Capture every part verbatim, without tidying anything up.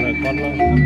Rekor lah.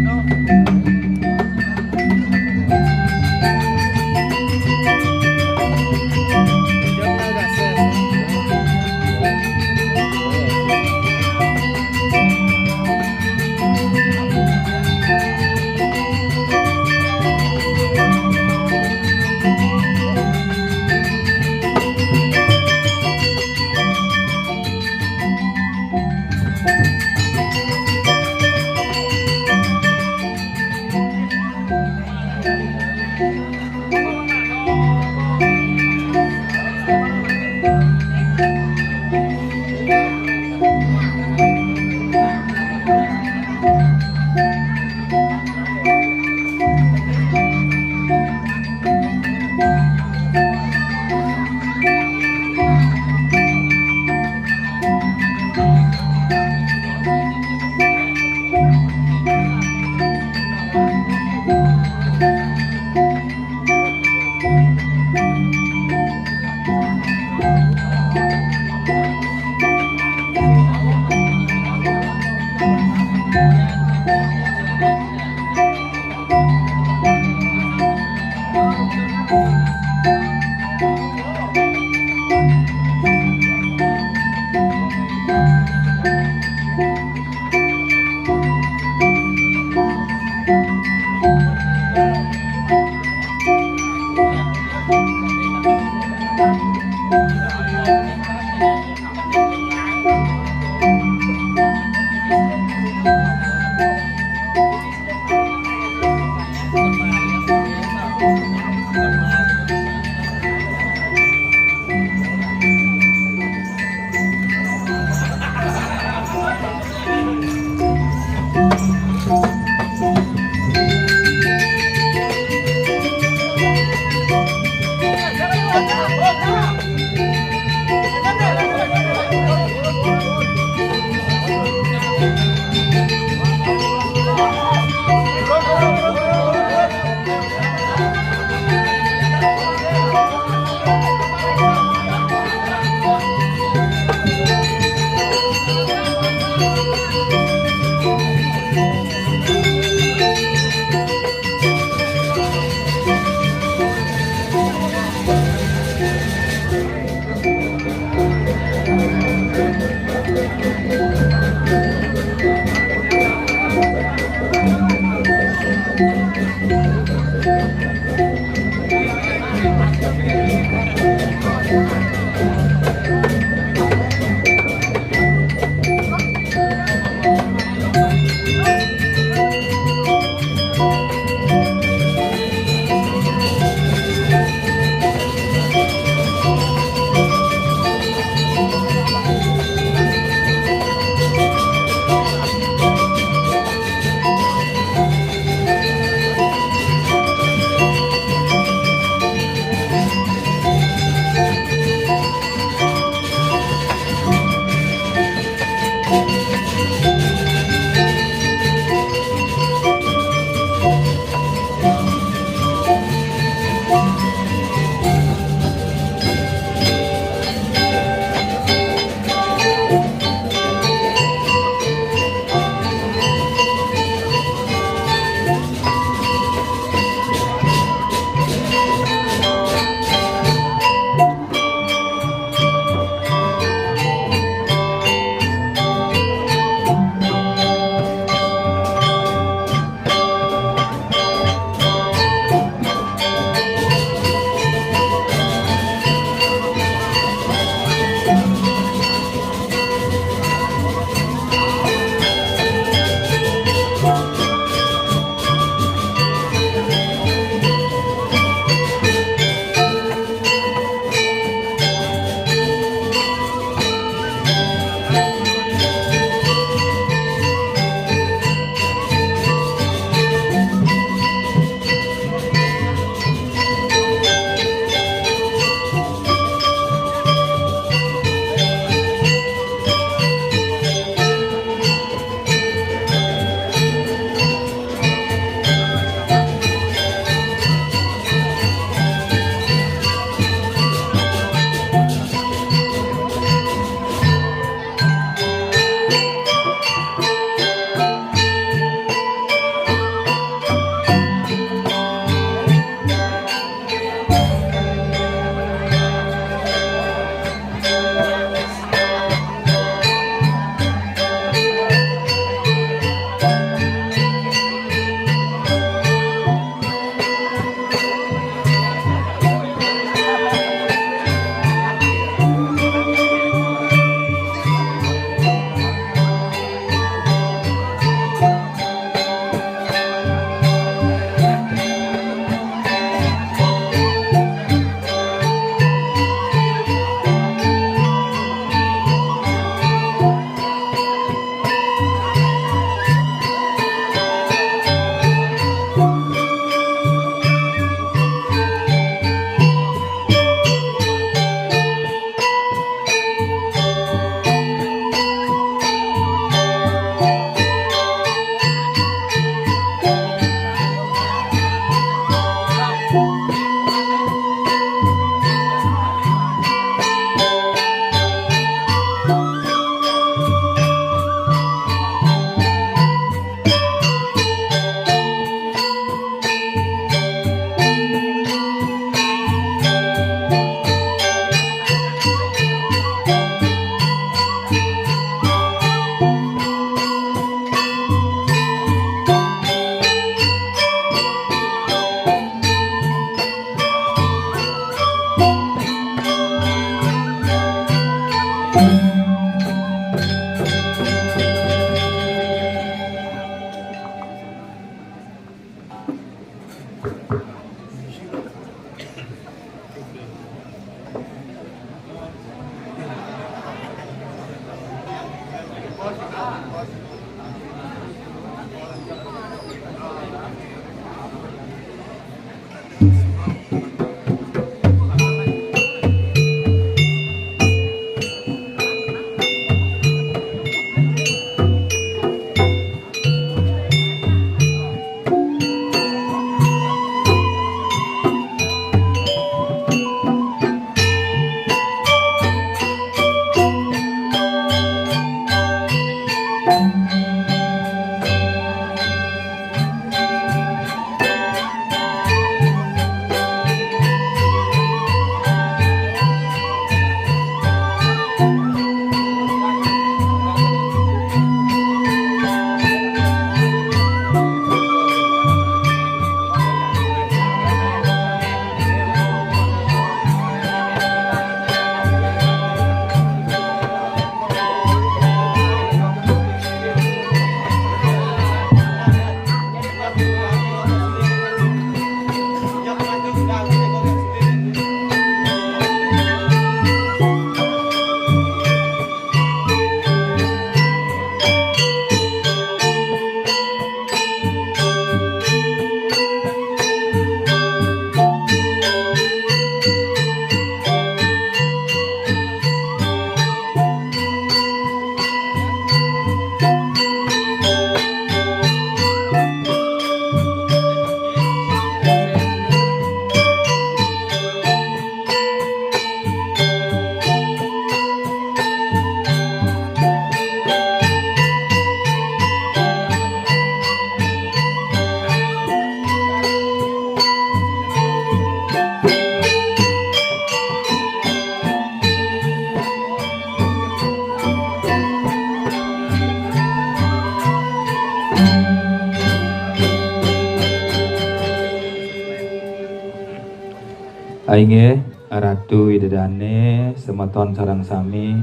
Inggih, Ratu Ida Dane, semeton sareng sami.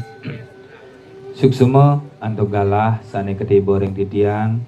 Suksma antuk galah sane katiba ring titiang.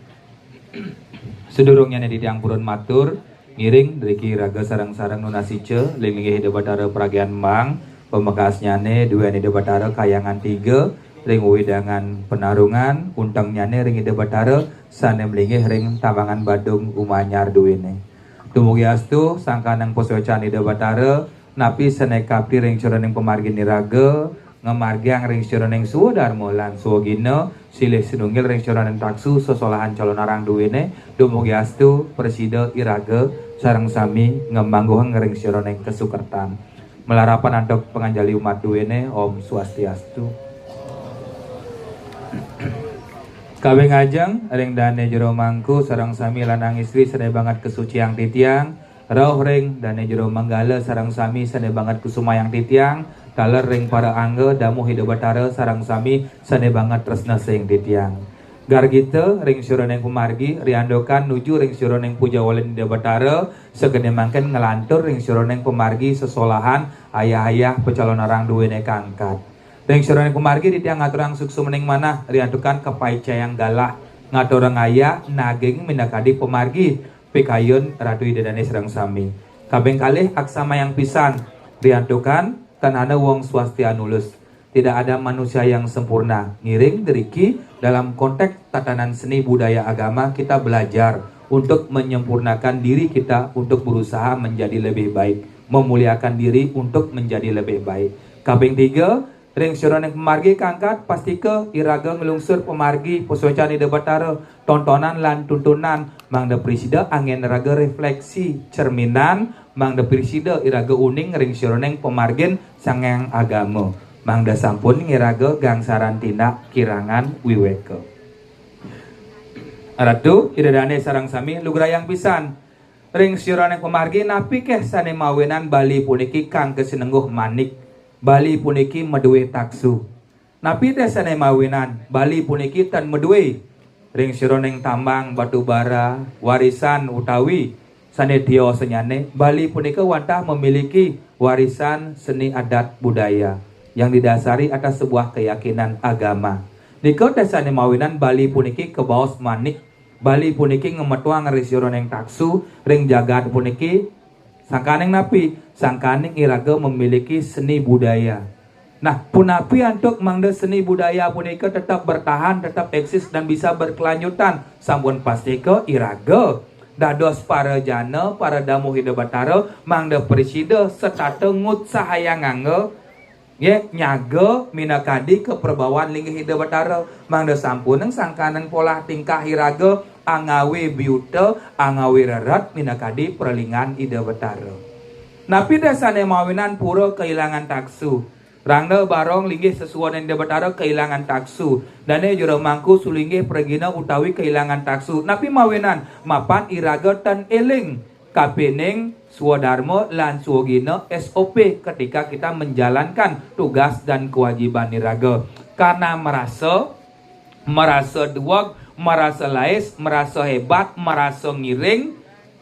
Sadurungnyane titiang purun matur, ngiring driki raga sareng-sareng nunas ica, ring linggih Ida Batara Pragian Mang, pamekasnyane duening Ida Batara Kayangan Tiga, ring wewidangan Penarungan, untengnyane ring Ida Batara sane malinggih ring Tamangan Badung Umanyar duene. Dumugi astu, sangkaning pasuecan Ida Batara, napi sane kapti ring sajeroning pamargin iraga, ngamargiang ring sajeroning swadarma lan swagina, silih sinunggil ring sajeroning taksu sesolahan calonarang duene, dumugi astu, prasida iraga sareng sami ngamangguhang ring sajeroning kasukertan. Malarapan antuk panganjali umat duene, Om Swastiastu. Kawing ajeng ring dane jero mangku sareng sami lanang istri sane banget kasuciang titiang, rauh ring dane jero manggala sareng sami sane banget kusumayang titiang, taler ring para angga damuh Ida Batara sareng sami sane banget tresna sing titiang. Gargita ring sajeroning pamargi, riantukan nuju ring sajeroning puja walin Ida Batara, sagene mangkin nglantur ring sajeroning pamargi sesolahan ayah-ayah pacalonarang duene kangkat. Ring sajeroning pamargi titiang ngaturang suksmaning manah, riantukan kapaicayang galah ngaturang ayah naging minakadi pamargi pikayun Ratu Ida Dane sareng sami. Kaping kalih aksamayang pisan, riantukan tan ana wong swasti anulus. Tidak ada manusia yang sempurna. Ngiring driki dalam konteks tatanan seni budaya agama kita belajar untuk menyempurnakan diri kita untuk berusaha menjadi lebih baik, memuliakan diri untuk menjadi lebih baik. Kaping tiga, ring sajeroning pamargi kangkat pastika iraga nglungsur pamargi pasuecan Ida Batara, tontonan lan tuntunan, mangda prasida anggen raga refleksi, cerminan, mangda prasida iraga uning ring sajeroning pamargin Sang Hyang Agama, mangda sampun iraga gangsaran tindak kirangan wiweka. Ratu, Ida Dane sareng sami lugrayang pisan. Ring sajeroning pamargi napi keh sane mawinan Bali puniki kang kasinengguh manik? Bali puniki madue taksu. Napi deh sane mawinan Bali puniki tan madue? Ring sajeroning tambang batu bara, warisan utawi sane tiosnyane, Bali punika wantah memiliki warisan seni adat budaya yang didasari atas sebuah keyakinan agama. Nika teh sane mawinan Bali puniki kabaos manik. Bali puniki ngametuang ring sajeroning taksu, ring jagat puniki, sangkaning napi? Sangkaning iraga memiliki seni budaya. Nah, punapi antuk mangda seni budaya punika tetap bertahan, tetap eksis, dan bisa berkelanjutan? Sampun pastika iraga dados para jana, para damuh Ida Batara, mangda prasida setata ngutsahayang angga, nggih, nyaga minakadi kaprabawan linggih Ida Batara, mangda sampunang sangkaning polah tingkah iraga angawe biuta, angawe reret minakadi pralingan Ida Batara. Napi deh sane mawinan pura kailangan taksu? Rangda barong linggih sesuunan Ida Batara kailangan taksu. Dane jero mangku sulinggih pragina utawi kailangan taksu. Napi mawinan? Mapan iraga tan eling kapining swadarma lan swagina, S O P, ketika kita menjalankan tugas dan kewajiban iraga. Karena merasa, merasa dueg, merasa lais, merasa hebat, merasa ngiring,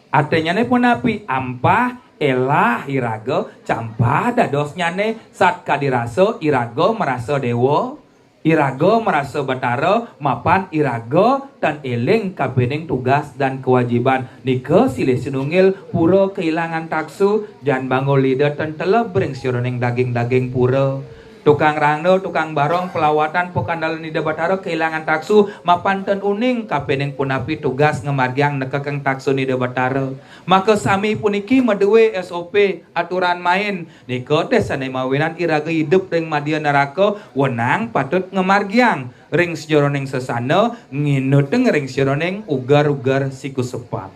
artinyane punapi? Ampah, elah iraga, campah dadosnyane, sat kadi rasa iraga merasa dewa. Iraga merasa batara, mapan iraga tan eling kapining tugas dan kewajiban. Nika silih sinunggil pura kailangan taksu, jan banggul Ida tan teleb ring sajeroning daging-daging pura. Tukang rangda, tukang barong, pelawatan, pakandalan Ida Batara kailangan taksu, mapan tan uning kapining punapi tugas ngamargiang nekekang taksun Ida Batara. Maka sami puniki madue S O P, aturan main. Nika teh sane mawinan iraga idup ring madya neraka, wenang patut ngamargiang ring sajeroning sesana, nginutang ring sajeroning uger-uger sikusepat.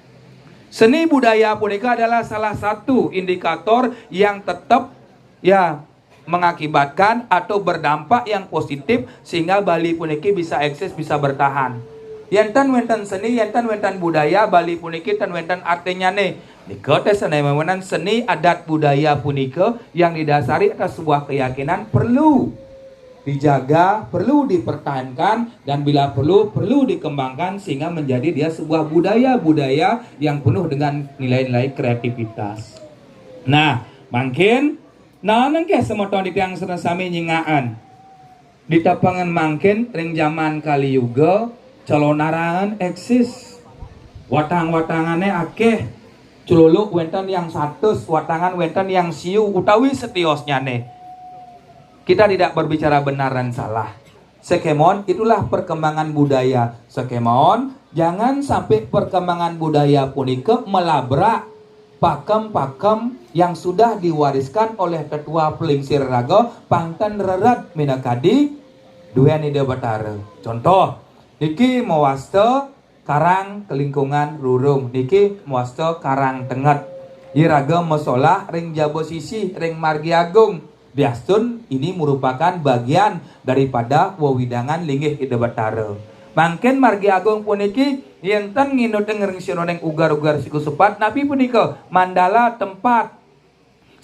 Seni budaya punika adalah salah satu indikator yang tetap, ya, mengakibatkan atau berdampak yang positif sehingga Bali puniki bisa eksis, bisa bertahan. Yen tan wenten seni, yen tan wenten budaya, Bali puniki tan wenten artinyane. Nika teh sane mawinan seni adat budaya punika yang didasari atas sebuah keyakinan perlu dijaga, perlu dipertahankan, dan bila perlu, perlu dikembangkan sehingga menjadi dia sebuah budaya-budaya yang penuh dengan nilai-nilai kreativitas. Nah, Mangkin, naon engkeh semeton titiang sareng sami nyingakan. Di tepengan mangkin ring jaman Kali Yuga, calonarang eksis. Watang-watangane akeh, cululuk wenten yang satus, watangan wenten yang siu utawi setiosnyane. Kita tidak berbicara benar dan salah. Sekemon, itulah perkembangan budaya. Sekemon, jangan sampai perkembangan budaya punika melabrak pakem-pakem yang sudah diwariskan oleh tetua pelingsir raga pang ten rered minakadi duen Ida Batara. Contoh, niki mawasta Karang Kelingkungan Rurung, niki mawasta Karang Tenget. Iraga masolah ring jaba sisi ring Margi Agung. Biastun ini merupakan bagian daripada wewidangan linggih Ida Batara. Mangkin Margi Agung puniki yen ten nginutin ring sironing uger-uger sikusupat, napi punika? Mandala tempat.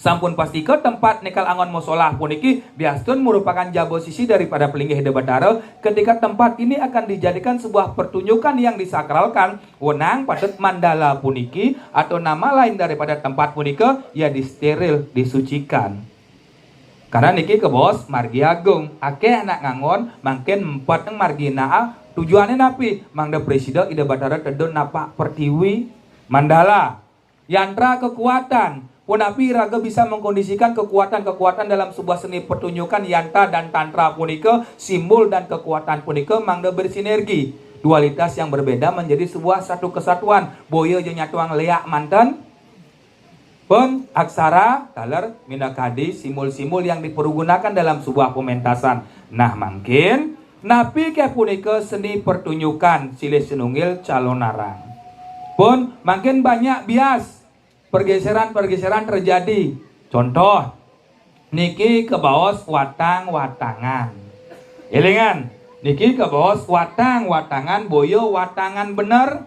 Sampun pastika tempat nekal angon masolah puniki biastun merupakan jaba sisi daripada pelinggih Ida Batara, ketika tempat ini akan dijadikan sebuah pertunjukan yang disakralkan, wenang patut mandala puniki atau nama lain daripada tempat punika ya disteril, disucikan. Karena niki kabaos Margi Agung, akeh anak ngangon, mangkin mepet ring margi naa, tujuane napi? Mangda prasida Ida Batara tedun napak pertiwi. Mandala, yantra kekuatan. Punapi iraga bisa mengkondisikan kekuatan-kekuatan dalam sebuah seni pertunjukan yantra dan tantra punika, simbol dan kekuatan punika mangda bersinergi. Dualitas yang berbeda menjadi sebuah satu kesatuan. Boya ja nyatuang leak manten. Pun aksara, taler, minakadi simbol-simbol yang dipergunakan dalam sebuah pementasan. Nah, mangkin, napi keh punika seni pertunjukan silih sinunggil calonarang? Pun, mangkin banyak bias pergeseran-pergeseran terjadi. Contoh, niki kabaos watang-watangan. Elingan, niki kabaos watang-watangan, boya watangan bener.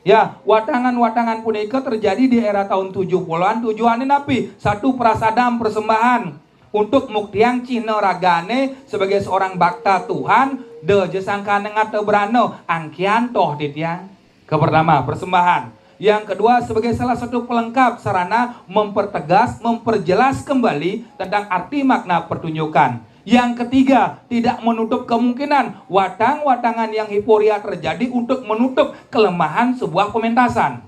Ya, watangan-watangan punika terjadi di era tahun tujuh puluhan. Tujuane napi? Satu, prasadam, persembahan. Untuk muktiang cihna ragane sebagai seorang bakta Tuhan, da ja sangkana ngata brana, angkian toh titiang. Ke pertama, persembahan. Yang kedua, sebagai salah satu pelengkap sarana mempertegas, memperjelas kembali tentang arti makna pertunjukan. Yang ketiga, tidak menutup kemungkinan watang-watangan yang hiporia terjadi untuk menutup kelemahan sebuah pementasan.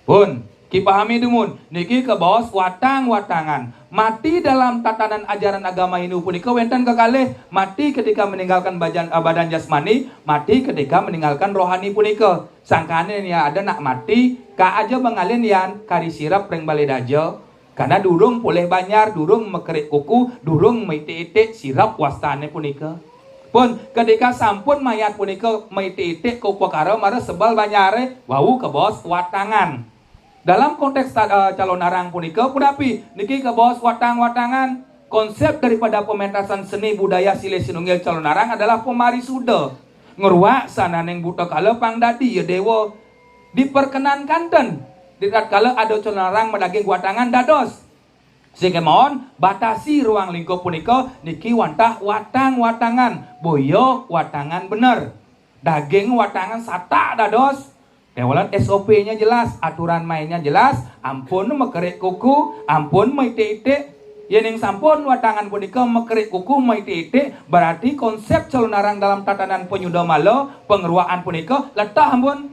Pun, kipahami dumun, niki kabaos watang-watangan. Mati dalam tatanan ajaran agama Hindu punika wenten kekalih, mati ketika meninggalkan badan, eh, badan jasmani, mati ketika meninggalkan rohani punika. Sangkane yen ada nak mati, ka aja bengalin yan, kari sirep ring balai daja. Karena durung polih banjar, durung makerik kuku, durung maitik-itik, sirep wastane punika. Pun, ketika sampun mayat punika maitik-itik ka upakara, mara sebel banjare, wau kabaos watangan. Dalam konteks ta-, eh, calonarang punika, punapi niki kabaos watang-watangan? Konsep daripada pementasan seni budaya silih sinunggil calonarang adalah pamarisuda. Ngruak sananing buta kala pang dadi ya dewa. Diperkenankan ten, di tatkala ada calonarang madaging watangan dados. Sing kemawon, batasi ruang lingkup punika niki wantah watang-watangan, boya watangan bener. Daging watangan satak dados. Kewelan S O P-nya jelas, aturan mainnya jelas, ampun makerik kuku, ampun maitik-itik. Yening sampun watangan punika makerik kuku, maitik-itik, berarti konsep calonarang dalam tatanan panyuda mala, pangruakan punika leteh ampun.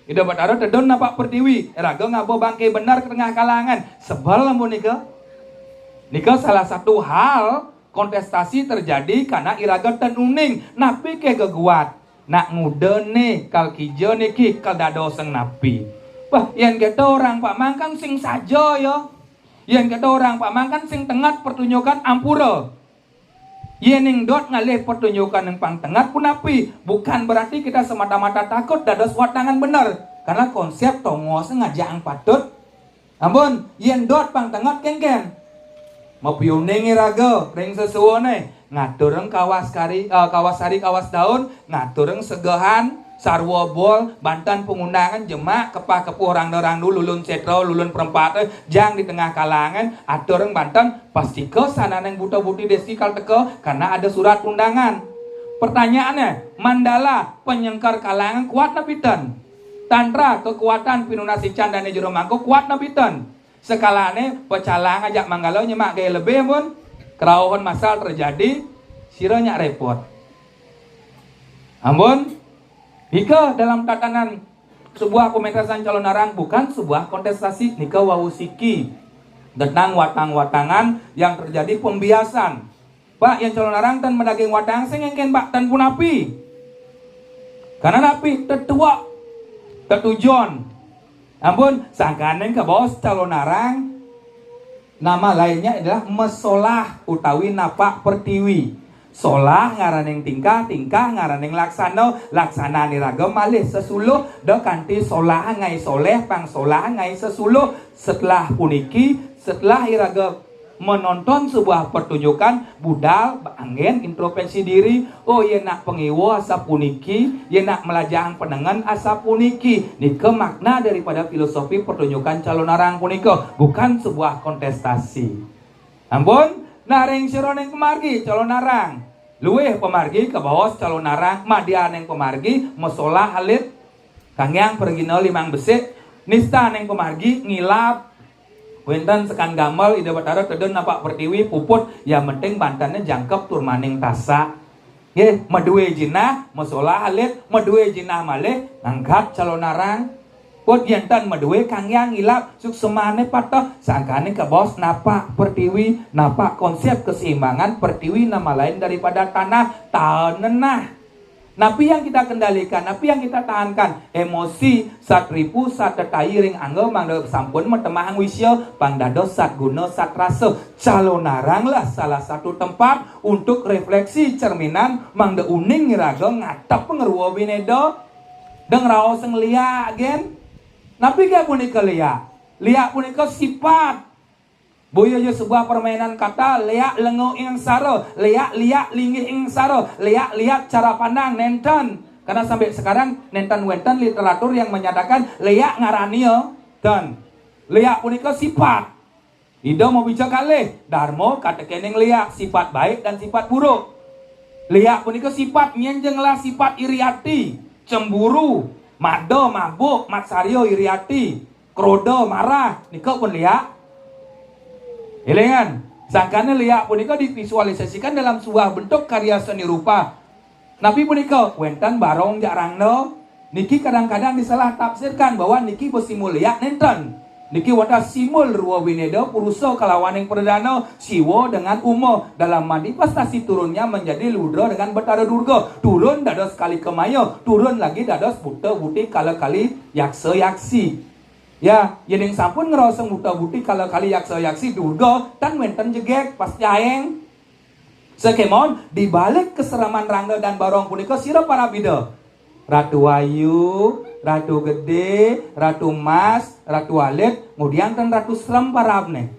Ida Batara tedun napak pertiwi, raga ngaba bangke bener ka tengah kalangan. Sebel ampun nika. Nika salah satu hal kontestasi terjadi karena iraga ten uning, napi keh geguat. Nak nguda ne, kal kija niki, kal dadosang napi. Wah, yen kita orang Pak Mangkan sing saja ya. Yen kita orang Pak Mangkan sing tenget pertunjukan ampura. Yening dot ngalih pertunjukan yang pang tenget punapi, bukan berarti kita semata-mata takut dados watangan bener. Karena konsep tongos ngajakang patut. Ampun, yen dot pang tenget kengken. Mapiuning iraga ring sesuune, ngaturang kawas kari, eh, kawas sari, kawas daun, ngaturang segehan, sarwa bol, banten pangundangan, jemak, kepah kepuh, rangda randu, lulun setra, lulun perempat, eh, jang di tengah kalangan, aturang banten, pastika sananeng buta buti desi kal teka, karena ada surat undangan. Pertanyaannya, mandala, penyengker kalangan kuat napi ten? Tantra, kekuatan pinunas ican dane jero mangku kuat napi ten? Sekalané pecalang ajak manggala nyemak gaya lebih, ampun. Kerauhan massal terjadi, sira nyak repot. Ampun, nika dalam tatanan sebuah pementasan calonarang bukan sebuah kontestasi, nika wau siki. Tentang watang-watangan yang terjadi pembiasan. Pak, yang calonarang tan madaging watang sing engken, Pak, tan punapi. Karena napi? Tetuak, tetujon. Ampun, sangkaning kabaos calonarang, nama lainnya adalah mesolah utawi napak pertiwi. Solah ngaraning tingkah, tingkah ngaraning laksana, laksana niraga malih sesuluh, da kanti solah ngai soleh, pang solah ngai sesuluh. Setelah puniki, setelah iraga menonton sebuah pertunjukan, budal anggen introspeksi diri. Oh, yén nak pangiwa asapuniki, yén nak melajahang panengen asapuniki. Nika makna daripada filosofi pertunjukan calonarang punika, bukan sebuah kontestasi. Ampun, nah ring sira ning pamargi calonarang. Luih pamargi kabaos calonarang, madyaning pamargi mesolah alit, kanggiang pragina limang besik, nista ning pamargi ngilap. Wénten sekan gamel Ida Batara tedun napak pertiwi puput, yang penting bantenné jangkep tur maning tasak. Nggih, madué jinah, mesolah alit, madué jinah malih, ngangkat calonarang. Pun yén tan madué kanggiang ngilap, suksmané pateh, sangkaning kabaos napak pertiwi, napak konsep keseimbangan pertiwi nama lain daripada tanah, tanenah. Napi yang kita kendalikan, napi yang kita tahankan? Emosi, sat ripu, sat tetayi ring angga mangda sampun matemahang wisya, pang dados sat guna, sat rasa. Calonarang lah salah satu tempat untuk refleksi cerminan mangda uning iraga ngatep ngrua binéda. Da ngraos sing liak gén. Napi ké punika liak? Liak punika sipat. Boya ja sebuah permainan kata, liak lenga ing aksara, liak-liak linggih ing aksara, liak-liak cara pandang, nénten. Karena sampai sekarang nénten wénten literatur yang menyatakan liak ngarania, ten. Liak punika sipat. Ida mabica kalih, darma katekening liak, sipat baik dan sipat buruk. Liak punika sipat, nyén ja ngelah sipat iri ati, cemburu, mada, mabuk, matsarya, iri ati, kroda, marah, nika pun liak. Élingan, sangkané liak punika divisualisasikan dalam sebuah bentuk karya seni rupa. Napi punika? Wénten barong jak rangda. Niki kadang-kadang disalah tafsirkan bahwa niki besimbol liak, nénten. Niki wantah simbol rua binéda, purusa kalawaning pradana, Siwa dengan Uma. Dalam manifestasi turunnya menjadi Ludra dengan Betara Durga. Turun dados Kali Kemaya, turun lagi dados buta buti kala kali yaksa yaksi. Ya, yéning sampun ngraosang buta buti kala kali yaksa yaksi, Durga, tan wénten jegég, pasti aéng. Sakémaon, di balik kesereman rangda dan barong punika sira parab Ida. Ratu Ayu, Ratu Gedé, Ratu Mas, Ratu Alit, ngudiang ten Ratu Serem parabné.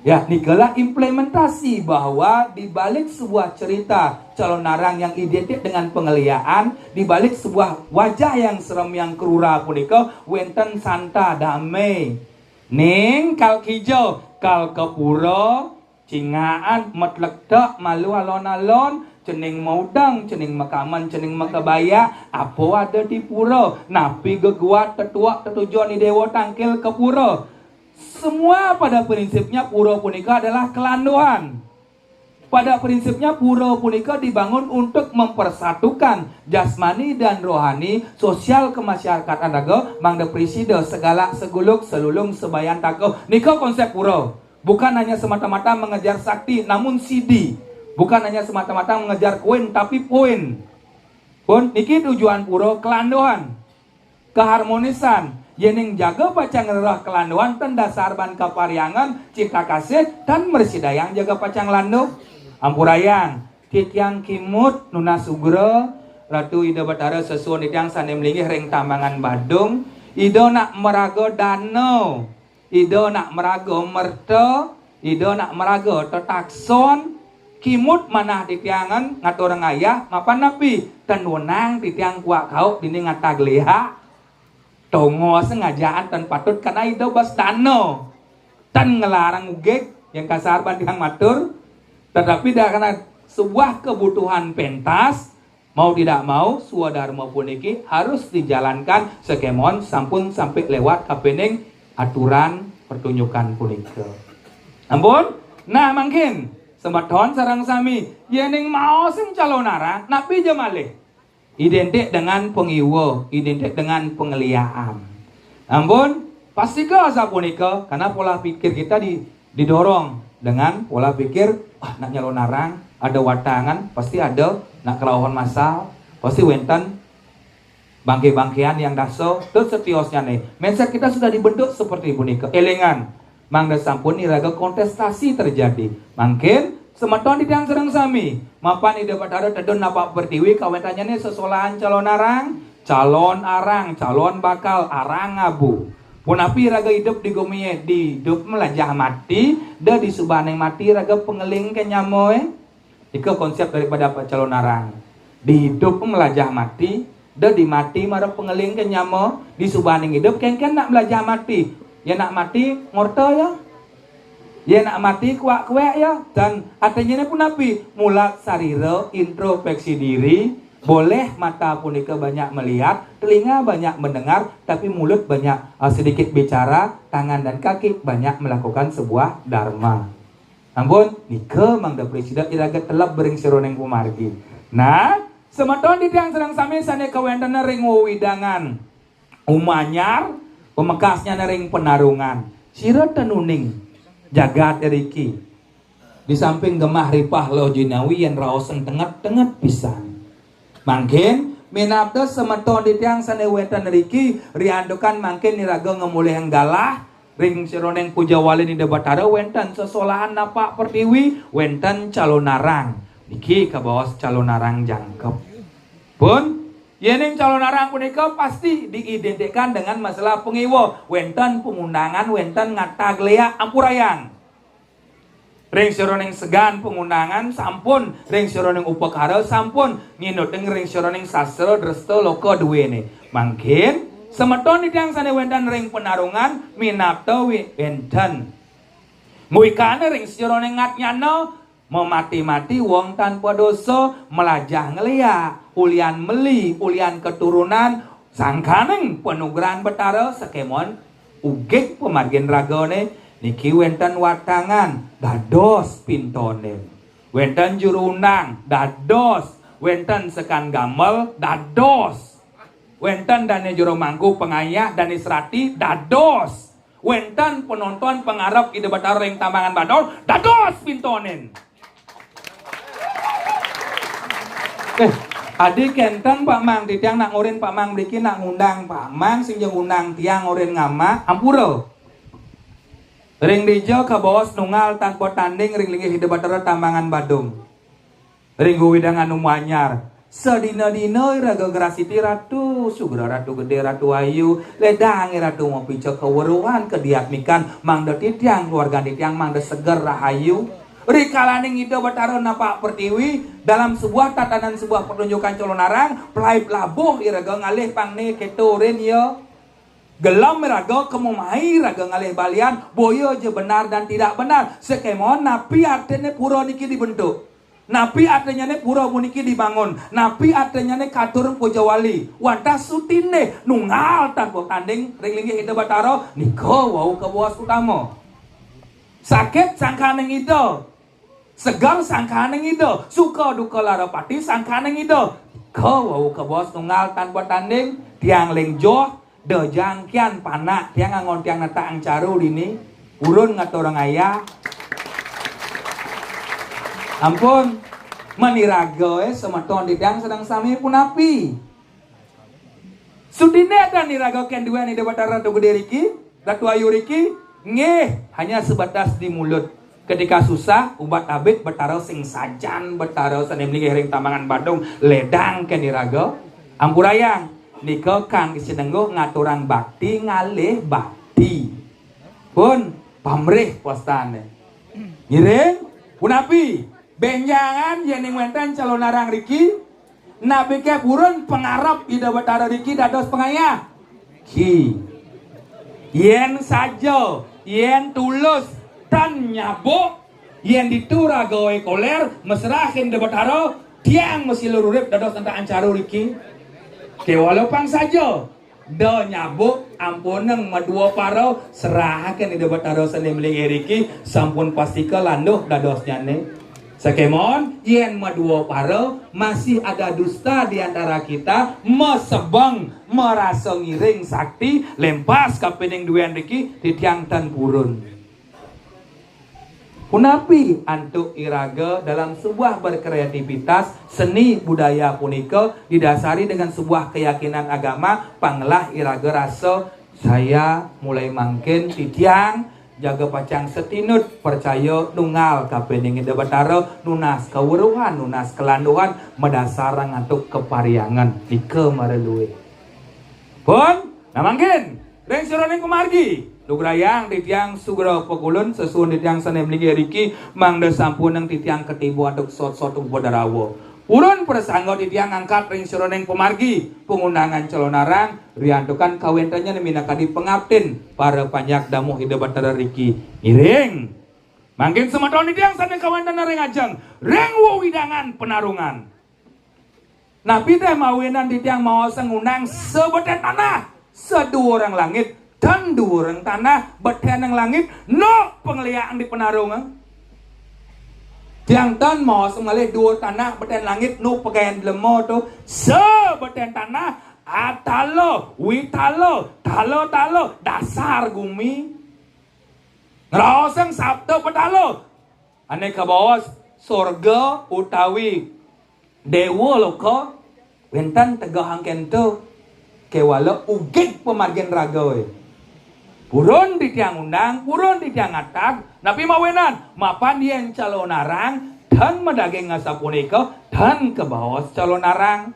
Ya, nikalah implementasi bahwa di balik sebuah cerita calonarang yang identik dengan pengeliaan, di balik sebuah wajah yang serem, yang krura punika, wénten santa damai. Ning kal kija, kal ka pura, cingakan, matlektek malu alon-alon, cening maudeng, cening makamen, cening makebaya, apa ada di pura, napi geguat tetuak tetujon i déwa tangkil ka pura. Semua pada prinsipnya pura punika adalah kelanduan. Pada prinsipnya pura punika dibangun untuk mempersatukan jasmani dan rohani, sosial kemasyarakatan raga, mangda presida segalak seguluk selulung sebayantaka. Nika konsep pura. Bukan hanya semata-mata mengejar sakti, namun sidi. Bukan hanya semata-mata mengejar koin, tapi poin. Pun niki tujuan pura, kelanduan, keharmonisan. Yéning jaga pacang ngrereh kelanduan, ten dasar ban kaparhyangan, cinta kasih, tan mrasidayang jaga pacang landuh. Ampurayang, titiang Kimud nunas sugra, Ratu Ida Batara sesuun titiang sané malinggih ring Tambangan Badung, Ida nak maraga dana. Ida nak maraga merta, Ida nak maraga tetakson, Kimud manah titiangan ngaturang ayah, mapan napi? Ten wenang titiang kuak kauh dini ngatag liak. Tongos ngajaan ten patut karena Ida bas dana. Ten ngelarang ugig, yang kasar ban tiang matur. Tetapi dah karena sebuah kebutuhan pentas, mau tidak mau, swadarma puniki harus dijalankan, sakémaon sampun sampai lewat kapining aturan pertunjukan punika. Ampun. Nah, mangkin semeton sareng sami, yening maosang calonarang, napi ja malih? Identik dengan pangiwa, identik dengan pangliaan. Ampun, pastika asapunika, karena pola pikir kita di, didorong dengan pola pikir, "Wah, nak nyalonarang, ada watangan, pasti ada nak kerauhan masal, pasti wenten bangke-bangkean yang dasa, terus setiosnya nih." Mindset kita sudah dibentuk seperti punika. Elingan, mangda sampun iraga kontestasi terjadi. Mangkin semeton titiang sareng sami, mapan Ida Batara tedun napak pertiwi, kawentannya nih sesolahan calonarang, calon arang, calon bakal, arang abu. Punapi iraga idup di gumi, di idup melajah mati, da di subaning mati iraga pangeling ke nyama, eh? Ika konsep daripada apa calonarang. Di idup melajah mati, da di mati mara pangeling ke nyama, di subaning idup kengken nak melajah mati. Ya nak mati ngorta ya. Ya nak mati kuak-kuak ya. Dan artinya ini punapi? Mulat sarira, introspeksi diri, boleh mata punika banyak melihat, telinga banyak mendengar, tapi mulut banyak, ah, sedikit bicara, tangan dan kaki banyak melakukan sebuah dharma. Ampun, nika mangda prasida iraga teleb ring sajeroning pamargi. Nah, semeton titiang sareng sami sane kawenten ring wewidangan Uma Anyar, pamekasnya ring Penarungan. Sira ten uning jagat iriki. Di samping gemah ripah loh jinawi yen raosen tenget-tenget pisan. Mangkin, minabda semeton titiang sane wenten riki, riantukan mangkin iraga ngemulihang galah, ring sajeroning pujawalin Ida Batara wenten sesolahan napak pertiwi, wenten calonarang. Niki kabaos calonarang jangkep. Pun, yening calonarang punika pasti diidentikan dengan masalah pangiwa, wenten pamundangan, wenten ngatag leak, ampurayang. Ring sajeroning segan pangundangan sampun, ring sajeroning upakara sampun, nginutin ring sajeroning sastra dresta loka duene. Mangkin, semeton titiang sane wenten ring Penarungan, minabda wi-, wenten. Muikane ring sajeroning ngatnyana, mamati-mati wong tanpa dosa, melajah ngleak, ulian meli, ulian keturunan, sangkaning panugrahan Betara, sakemon ugig pamargin ragane, niki wenten watangan, dados pintonin. Wenten juru undang, dados. Wenten sekan gamel, dados. Wenten dane juru mangku pangayah, dane serati, dados. Wenten penonton pangarep Ida Batara ring Tambangan Badung, dados pintonin. Eh, adi kenten Pak Mang, titiang nak ngorin Pak Mang mriki, nak ngundang Pak Mang, sing ja ngundang tiang ngorin ngamak, ampura. Ring dija kabaos nunggal tanpa tanding ring linggih Ida Batara Tambangan Badung. Ring wewidangan Uma Anyar. Sadina-dina iraga ngrastiti Ratu, sugra Ratu Gede, Ratu Ayu, ledang Ratu mapica kaweruhan kadiatmikan, mangda titiang, keluarga titiang, mangda seger rahayu. Rikalaning Ida Batara napak pertiwi, dalam sebuah tatanan sebuah pertunjukan calonarang, pelaib labuh iraga ngalih pangné kéto rin ya. Gelem iraga, kemumai iraga ngalih balian, boya ja benar dan tidak benar. Sakémaon napi artiné pura niki dibentuk? Napi artinnyané pura puniki dibangun? Napi artinnyané katur puja wali? Wantah sutindih nunggal tanpa tanding ring linggih Ida Batara, nika wau kabaos utama. Sakit sangkaning Ida, seger sangkaning Ida, suka duka lara pati sangkaning Ida. Nika wau kabaos nunggal tanpa tanding, tiang ling joh, da jangkian panak tiang anggon tiang netaang caru dini, purun ngaturang ayah. Ampun, maniraga, eh, semeton titiang sareng sami punapi? Sutindih tan iraga kén duén Ida Batara Ratu Gedé riki, Ratu Ayu riki? Nggih, hanya sebatas di mulut. Ketika susah, ubat abit Batara sing sajan, Batara sané malinggih ring Tambangan Badung, ledang kén iraga. Ampurayang, nika kangge sinengguh ngaturang bakti ngalih bakti. Pun pamrih wastané. Ngiring, punapi? Bénjangan yéning wénten calonarang riki, napi ké purun pangarep Ida Batara riki dados pangayah? Ki. Yén saja, yén tulus, tan nyabuk, yén ditu ragaé kolér, masrahin Ida Batara, tiang masilur urip dados netaang caru riki. Kéwala pang saja. Da nyabuk, ampunang madua para, serahaken Ida Batara sane malinggih riki, sampun pastika landuh dadosnyane. Sakémon, yén madua para, masih ada dusta di antara kita, masebeng, marasa ngiring sakti, lempas kapining duén riki, titiang tan purun. Punapi antuk iraga dalam sebuah berkreativitas seni budaya punika didasari dengan sebuah keyakinan agama, panglah iraga rasa, saya mulai mangkin titiang jaga pacang satinut, percaya nunggal kapining Ida Batara, nunas kaweruhan, nunas kalanduhan, madasar antuk kapariangan. Nika mara luih. Pun, nah mangkin, ring sajeroning pamargi, lugrayang titiang sugra pakulun, sesuhun titiang sane malinggih riki, mangda sampunang titiang katiba antuk sot-sot upadarawa. Purun prasangga titiang angkat ring sajeroning pamargi, pangundangan calonarang, riantukan kawentennyane minakadi pangaptin, para panjak damuh Ida Batara riki. Ngiring. Mangkin semeton titiang sane kawentenan ring ajeng, ring wewidangan panarungan. Napi té mawinan titiang maosang ngundang sabeten tanah, saduurang langit, tan duurang tanah, betenang langit, nu pangliakan di panarungan. Tiang tan maosang malih duur tanah, beten langit, nu pagayan dlema to, sabeten tanah, atala, witala, tala-tala, dasar gumi. Ngraosang sapta patala. Ane kabaos sorga utawi dewa loka, wenten tegehang kento, kewala ugig pamargin ragae. Purun titiang undang, purun titiang atag, napi mawinan, mapan yen calonarang, tan madaging asapunika, tan kabaos calonarang.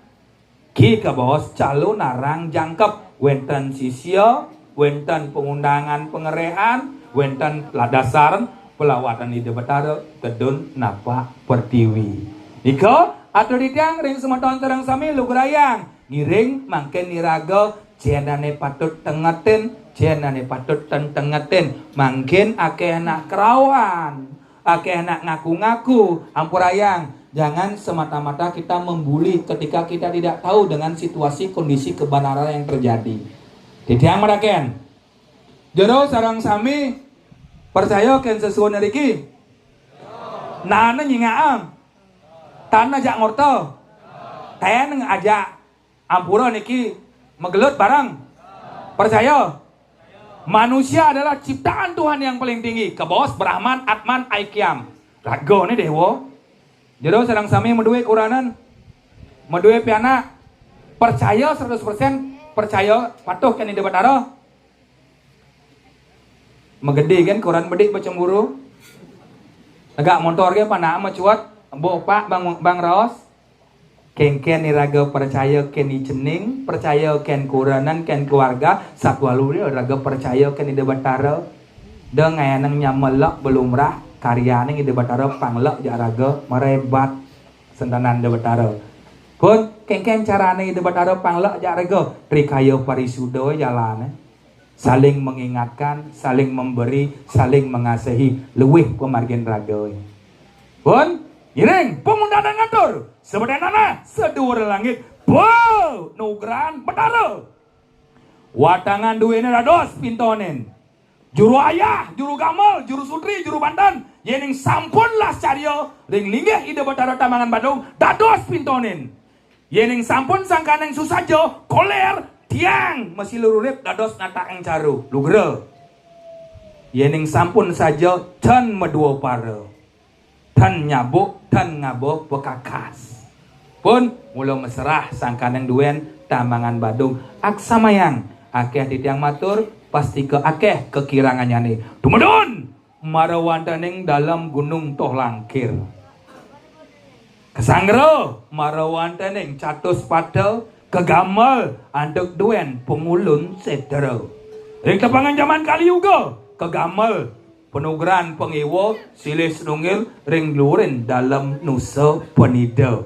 Ki kabaos calonarang jangkep, wenten sisia, wenten pangundangan pangerehan, wenten ladasaren palawatan Ida Batara tedun napak pertiwi. Nika, atur titiang ring semeton sareng sami lugrayang, ngiring mangkin iraga jenane patut tengetin, jenane patut ten tengetin, mangkin akeh anak kerawan. Akeh anak ngaku-ngaku, ampurayang, jangan semata-mata kita membuli ketika kita tidak tahu dengan situasi kondisi kebenaran yang terjadi. Titiang maraken. Jero sareng sami percaya ken sesuhun riki? Nana nyingakang. Tan ajak ngorta. Ten ajak. Ampura niki magelut bareng. Percaya? Manusia adalah ciptaan Tuhan yang paling tinggi. Kabaos Brahman, Atman, Aikyam. Ragane dewa. Jero sareng sami madue kuranan. Madue pianak. Percaya seratus persen, percaya patuh ken Ida Batara. Magedi kan koran bedik bacemburu. Negak montor ke panak macuat, bo pak bang bang raos. Kengken iraga percaya ken i cening, percaya ken kuranan, ken keluarga, satwalu iraga percaya ken Ida Batara. Da ngayanang nyamelek belumrah, karyaning Ida Batara panglek jak raga merebat sentanan Ida Batara. Pun kengken carane Ida Batara panglek jak raga, trikaya parisuda jalane. Saling mengingatkan, saling memberi, saling mengasihi, luwih pamargin raga. Pun, ngiring, pangundanan ngatur, sebedan tanah, seduur langit, bo, nugrahan Betara. Watangan duene dados pintonin. Juru ayah, juru gamel, juru sutri, juru banten, yening sampun las carya, ring linggih Ida Betara Tamangan Badung, dados pintonin. Yening sampun sangkaning susaja, koler, tiang masilururit dados natakang caru, lugra. Yening sampun saja, tan madua para, tan nyabuk, tan ngaba pakakas. Pun, mula maserah sangkaning duen Tamangan Badung, aksamayang, akeh titiang matur, pastika akeh kakirangannyane. Tumedun! Marawantening dalem Gunung Toh Langkir. Kasanggra marawantening Catus Pata, kagamel antuk duen Pangulun Setra. Ring tepengan jaman Kali Yuga, kagamel panugrahan pangewa silih sinunggil ring lurin dalem Nusa Penida.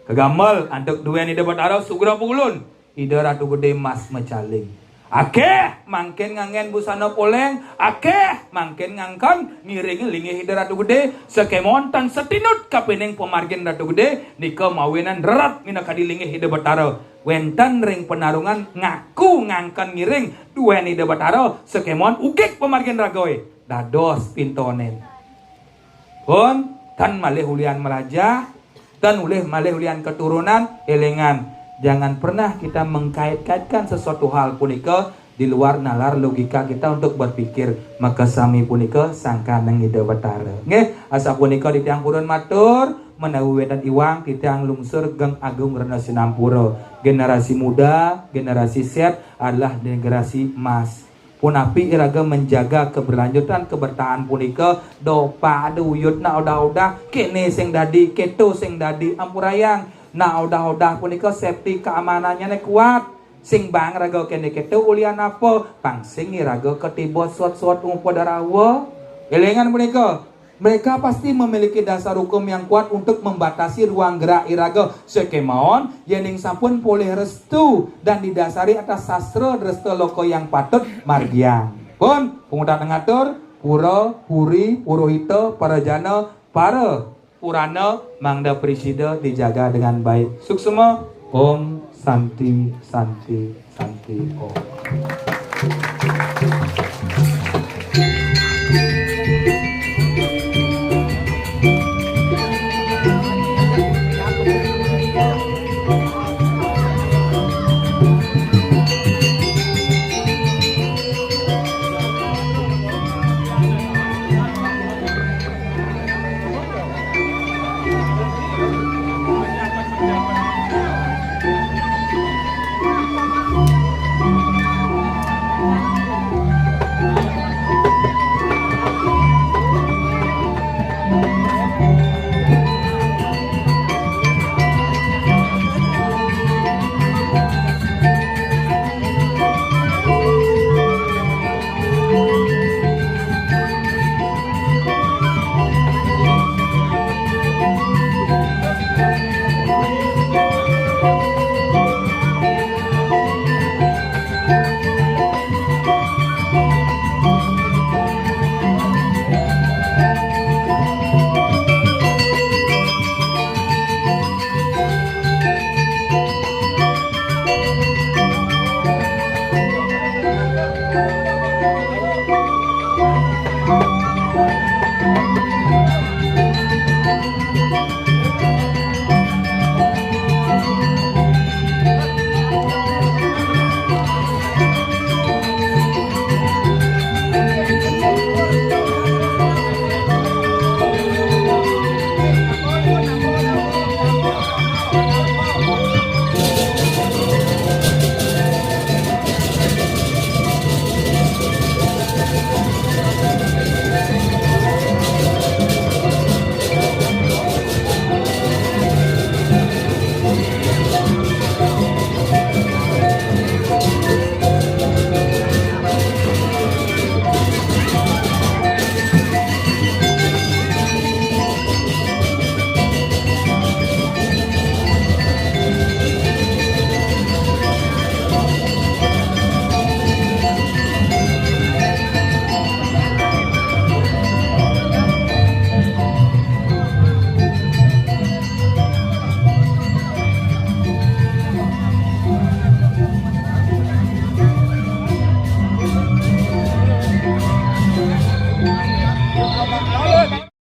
Kagamel antuk duen Ida Batara sugra pangulun, Ida Ratu Gede Mas Macaling. Akeh mangkin nganggen busana poleng, akeh mangkin ngangken ngiring linggih Ida Ratu Gede, sakémonten satinut kapining pamargin Ratu Gede, nika mawinan rerat minakadi linggih Ida Betara. Wenten ring panarungan ngaku ngangken ngiring duén Ida Batara, sakémaon ugig pamargin ragaé. Dados pintonin. Pun, tan malih ulian malajah, tan ulih malih ulian keturunan, élingan, jangan pernah kita mengkait-kaitkan sesuatu hal punika di luar nalar logika kita untuk berpikir. Makasami punika sangkaning Ida Batara. Nggih, asapunika titiang purun matur, menawi wénten iwang titiang lungsur geng agung rena sinampura. Generasi muda, generasi Z adalah generasi emas. Punapi iraga menjaga keberlanjutan kebertahan punika, da pada uyut nak odah-odah, kéné sing dadi, kéto sing dadi, ampurayang. Nak odah-odah punika safety keamanannya né kuat. Sing baang raga kéné kéto ulian apa, pang sing iraga katiba suat-suat ngupada rawa. Élingan punika, mereka pasti memiliki dasar hukum yang kuat untuk membatasi ruang gerak iraga. Sakémaon, yéning sampun polih restu dan didasari atas sastra dresta loka yang patut, margiang. Pun, pungutang ngatur, pura, puri, purohita, para jana, para purana, mangda presida dijaga dengan baik. Suksma, Om Santi, Santi, Santi, Om.